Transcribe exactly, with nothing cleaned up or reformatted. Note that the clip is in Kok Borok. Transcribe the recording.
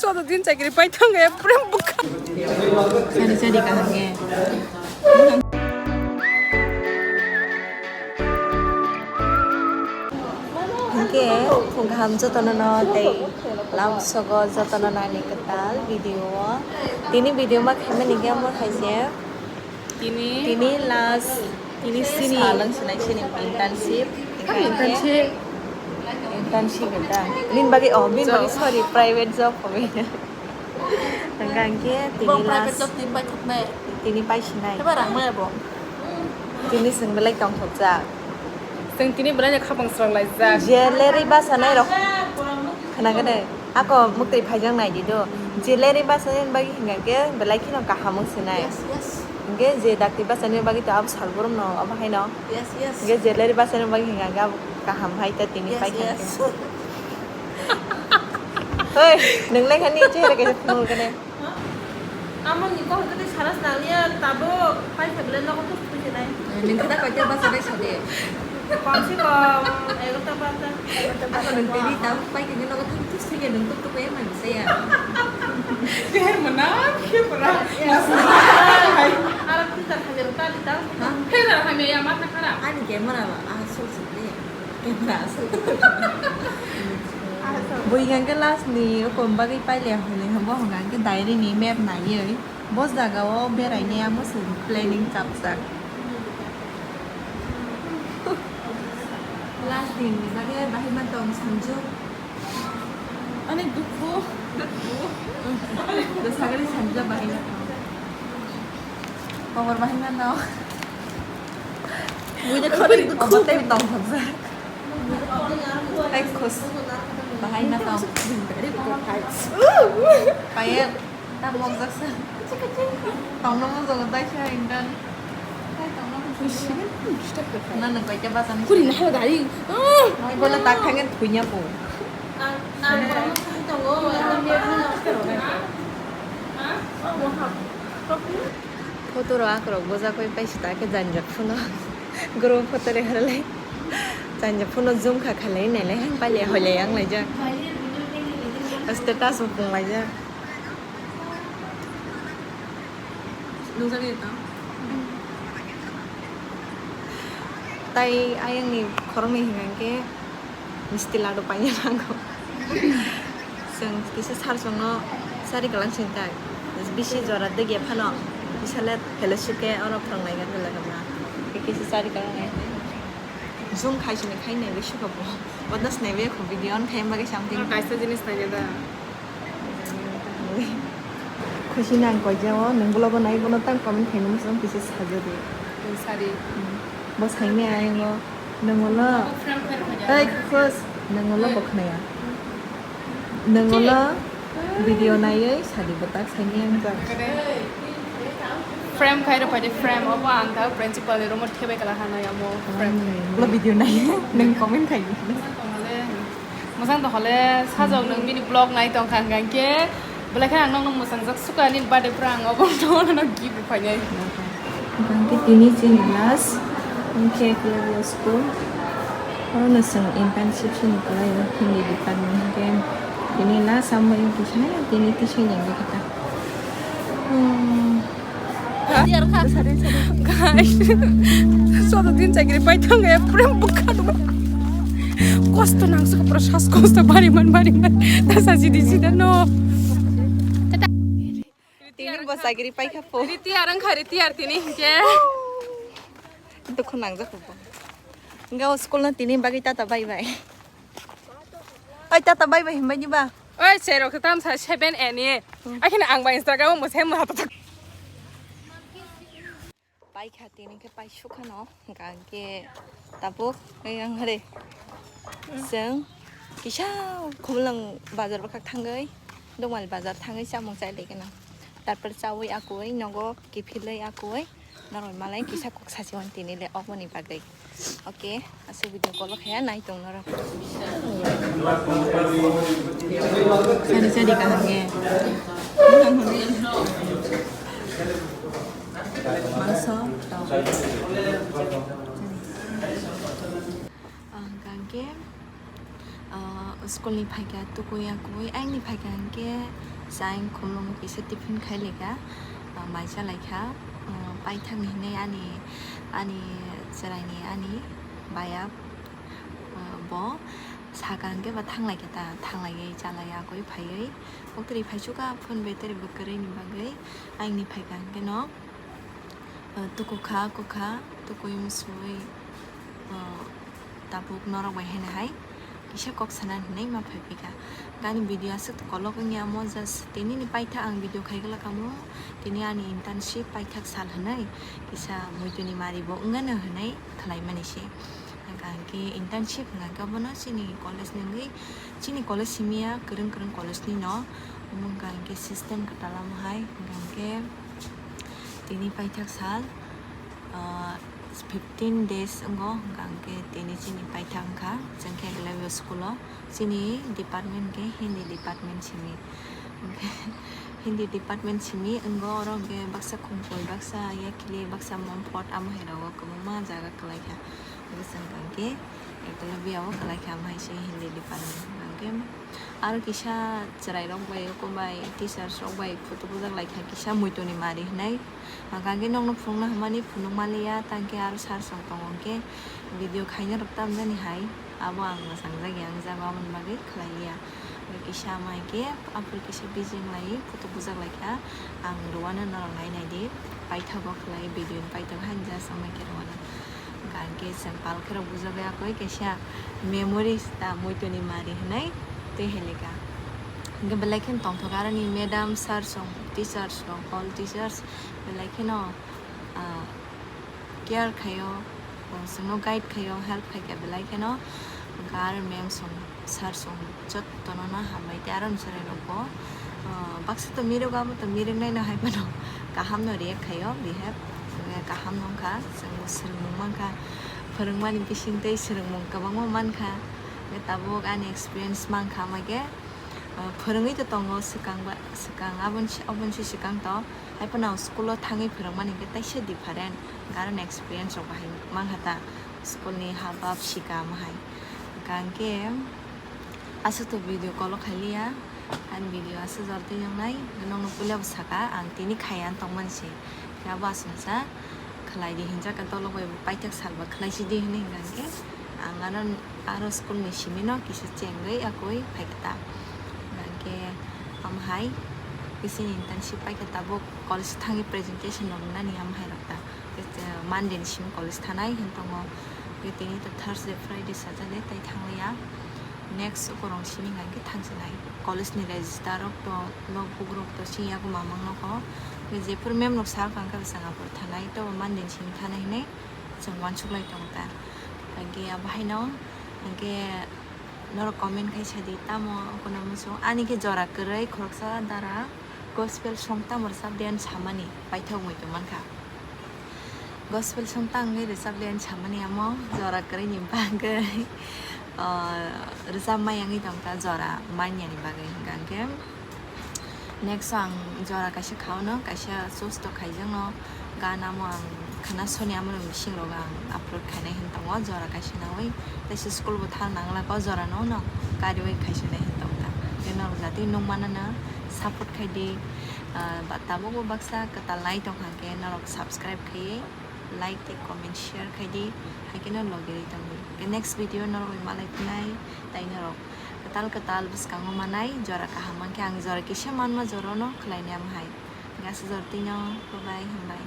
Soto din chakri pai thang ya, pura bukha. Sari sari kaham ya. Hingke, phung kaham jotono no tei lam sogo jotono nani kwtal video o. Tini video ma khaimani khe omo khaise. Tini tini last, tini sini salang sinai sini internship. Internship. Internship da. Min bagi, oh, min bagi, sorry, private job hobe. Hingke tini last. Tini pai sinai. Tini sing belai tong thokjak. Sing tini belai khapang srang laijak. Jewelry basanai rok. Khana gede. Ako muktwi phaijak nai di do. Jewelry basanai bagwi hingke belai kheno kaham wng sinai. Yes, yes. Hingke je dakti basanai bagwi to abo sal borom no abo hai no. Yes, yes. Hingke jewelry basanai bagwi hingke abo kaham hai ta tini pai kha. Yes, yes. Hoi, nung lai khani chehra kaisa phunuk kene. Amo ni kok tadi saras nangya tabo pai kha bele nogo tus tus nai. Nung kata kau coba sarai sade. Kom se kom egarota barta. Ako nung tadi tabo pai kha nogo tus tus nung tuk tuk ya man saya. Khe mana khe pura. Arab tu tak hajar tadi tau. Hah? Khe tak hajar ya mata khara. Ani camera ba ah so so. Bui hingke last ni rokom bagwi pailiya hwnwi hwnbo hwnka hwnkhe diary ni map naiwi bo jaga o berainai amo se planning chapjak. Last din ni bagwi bahai ma tong sanju. Ani dukhu. Dukhu. Dosagri sanju bahai ma tong. Kobor bahai ma no. Bui de khori dukhu. Obo tei tong thokjak. Hai khus. Bahai na tong. Payet. Ta mokjak sa. Tongno mokjago dai sa indan. Hai tongno mokjak. Na nang kaita bachani. Kuri na hai dari. Bola tak thangen thunya bo. Photo ro akrok bojak pai paisa ta khe janjak phuno. Group photo re harlai. Janjak phuno zoom kha khalai nailai hang pailai hoilai yang laijak. Status bo pung laijak. Nungjak ya tang. Tai ayang ni khoroknwi hingkha khe. Misti ladu paina nango. Chwng kisa sir chwngno sari kwlwng singkha. Bisi jora degya phano. Kisa le fellowship khe oro phwrwng laigani belai hamya. Kisa sari kwlwng. Zoom khai sini khai naiwi suka bo. Bodo sinaiwi kho video on khai bagwi something. Kaisa jinis naina da. Khusi nang koijao, nung vlog o nai bono tang comment khaina muchung kisa sajadi. Sari. Bo saimaya ayango. Nung ulo, ei khus, nung ulo bo khwnaya. Nung ulo video naiwi sadi bwtak saimaya wngkha. Frame khai rw phaidi, frame obo ang ta principal ni room o thebai kala hano yamo frame. Ulo video nai, nung comment khai. Mwchang tong hole sajok nung bini vlog nai tong kha hwnkhe belai khe ang nokno mwchang jak suka nini birthday pura ang obo no gift rw phainai. Hwnkhe tini chini last hwnkhe Claudia school oro no chwng internship sini kwlai o Hindi department hwnkhe tini last amo wngkhe tini tisai nai khe ta. Guys, soto din chakri pai thang ya, pura bukha no. Kosto nang suka pura sas kosto bari man bari man. Ta sa sidi sida no. Tini bo chakri pai kha po. Riti arang kha riti ar tini ke. Dukhu nang jak po. Enggak school na tini bagi tata bye bye. Ai tata bye bye himbai ni ba. Oi, cherok tam sa seven A ni. Akhina ang ba Instagram mo sem na ta. Pai kha tini khe pai sukha no, hwnkha hwnkhe tabuk yang hare. Chwng kisa khumlang bazar bwkhak thangwi, Dongmali bazar thangwi chamung chai lai gana. Tarpor chawi akui nogo kiphilwi akui norok malai kisa kok sachi wan tini le oboni bagwi. Oke, aswk video call khe nai tong norok. Sari sari kaham khe. Mangso tong. Ang kangke. Ah, school ni phaikha tukui akui, aini phaikha hinkhe chai khumlung kisa tiffin khai laikha, ah, mai cha laikha, ah, paithak ni hinwi ani, ani chwraini ani baya, ah, bo sakha hinkhe ba thang laikha ta, thang laiwi cha lai akui phaiwi. Koktwrwi phaichukha phone battery bo kwrwini bagwi, aini phaikha hinkhe no. Ah, tukukha, kukha, tukui musui, ah, tabuk norok bai haino hai kisa kok sana hinwi ma phaiphika. Gani video aswk kolok wngya mo, just tini ni paithak ang video khai glak kamo, tini ani internship paithak sal hinwi kisa muituni mari bo wngano hinwi khlaimani se. Hwnkha hinkhe internship hwnkha khe obono chini college ni wngwi, chini college simi ya kwrwng kwrwng college ni no, omo hwnkha hinkhe system kwtal amo hai, hwnkha hinkhe tini paithak sal, ah, fifteen days wngo, hwnkha hinkhe tini chini paithak wngkha, chwng khe Eklavya school o, chini department khe Hindi department simi. Hindi department simi wngo, oro hinkhe baksa Khumkul, baksa Yakli, baksa Mompot, amo hai rogo kwbangma jaga kwlaikha. Bwswk hwnkhe Eklavya o kwlaikha, amo hai se Hindi department. Hwnkhe aro kisa chwrairok bai, oko bai, teachers rok bai photo bujak laikha, kisa muituni mari hinwi. Hwnkhe nokno phunukna hamani phunuk manliya, tangkhe aro sir song tongo, hwnkhe video khaina rok tamjani hai, abo ang mwchangjakya, ang jabo aboni bagwi khlailiya. Kisa amo hai khe aphuru kisa busy wnglai, photo bujak laikha, ang rwano norok nai naidi, paithago khlai video ni paithago haini just amo hai khe rwano. Hwnkhe chwng pal khe rok bujagwi akoi kaisa memories ta muituni mari hinwi twi hai lekha. Hwnkhe belai kheno tongthok aroni madam, sir song, teachers rok, all teachers belai kheno, ah, care khaio, chwngno guide khaio, help khaikha belai kheno. Hwnkhe aro ma'am song, sir song jotono no hambai tei aro chwrai rokbo, ah, baksa to mirwk, abo to mirwk nai no hai phano kaham no react khaio, behave kaham no wngkha, chwngbo swrwngmung mankha, phwrwngmani bising tei swrwngmung kwbangma mankha. Hwnkhe tabuk ani experience mankha, hwnkhe, ah, phwrwngwi to tongo swkang ba, swkang aboni, aboni se swkang to. Hai phano ang school o thangwi phwrwngmani hwnkhe taisa different, karon experience rok bahai mankha ta, school ni habab sika amo hai. Hwnkha hinkhe aswk to video call o khailiya, ani video aswk jora twi wngnai, nokno puila bo saka ang tini khaiya tongmani se, abo aswksa khlai di hinjak, dolok bai bo paithak sal ba khlai si di hinwi hwnkha hinkhe ang ano aro school ni simi no kisa chengwi akoi phaikha ta. Hwnkhe amo hai bisini internship paikha, tabuk college thangwi presentation rok wngnani amo hai rok ta. Monday ni simi college thanai hin tongo. Tini to Thursday, Friday, Saturday tai thangliya. Next ukurung simi hwnkha hinkhe thangsinai. College ni register rok to, logbook rok to sini yago mamang nogo. Jephuru ma'am rok sa wngkha hinkhe bwsang aphuru thanai, to Monday ni simi thanai hinwi chwng uansuk lai tongo ta. Hwnkhe abo haino hwnkhe norok comment khai sadi, tamo kono muchung ani khe jora kwrwi khoroksa dara gospel song tamo rwchap de ani samani paithak wngwi tongmankha. Gospel song tangwi rwchap de ani samani amo jora kwrwi ni bagwi, ah, rwchap mai wngwi tongkha jora manya ni bagwi, hwnkha hinkhe next o ang jora kaisa khaono, kaisa choose to khaijakno. Gan amo ang khwna soni amo ni bising rogo ang upload khainai hin tongo jora kaisa nawi, tei se school bo thang nang laka o jora no no kariwi khaisinai hin tongkha. Tei norok jatwi nukmano no support khai di, ah, ba tabuk bo baksa kwtal nai tongkha khe norok subscribe khaiwi like tei comment share khai di, hai kheno logi ri tong di. Tei next video norok bai malai phinai, tei norok kwtal kwtal bwskango manai jora kaham mankhe ang jora kisa manma jora no khlainai amo hai. Gasa jora twi no bye bye, hambai.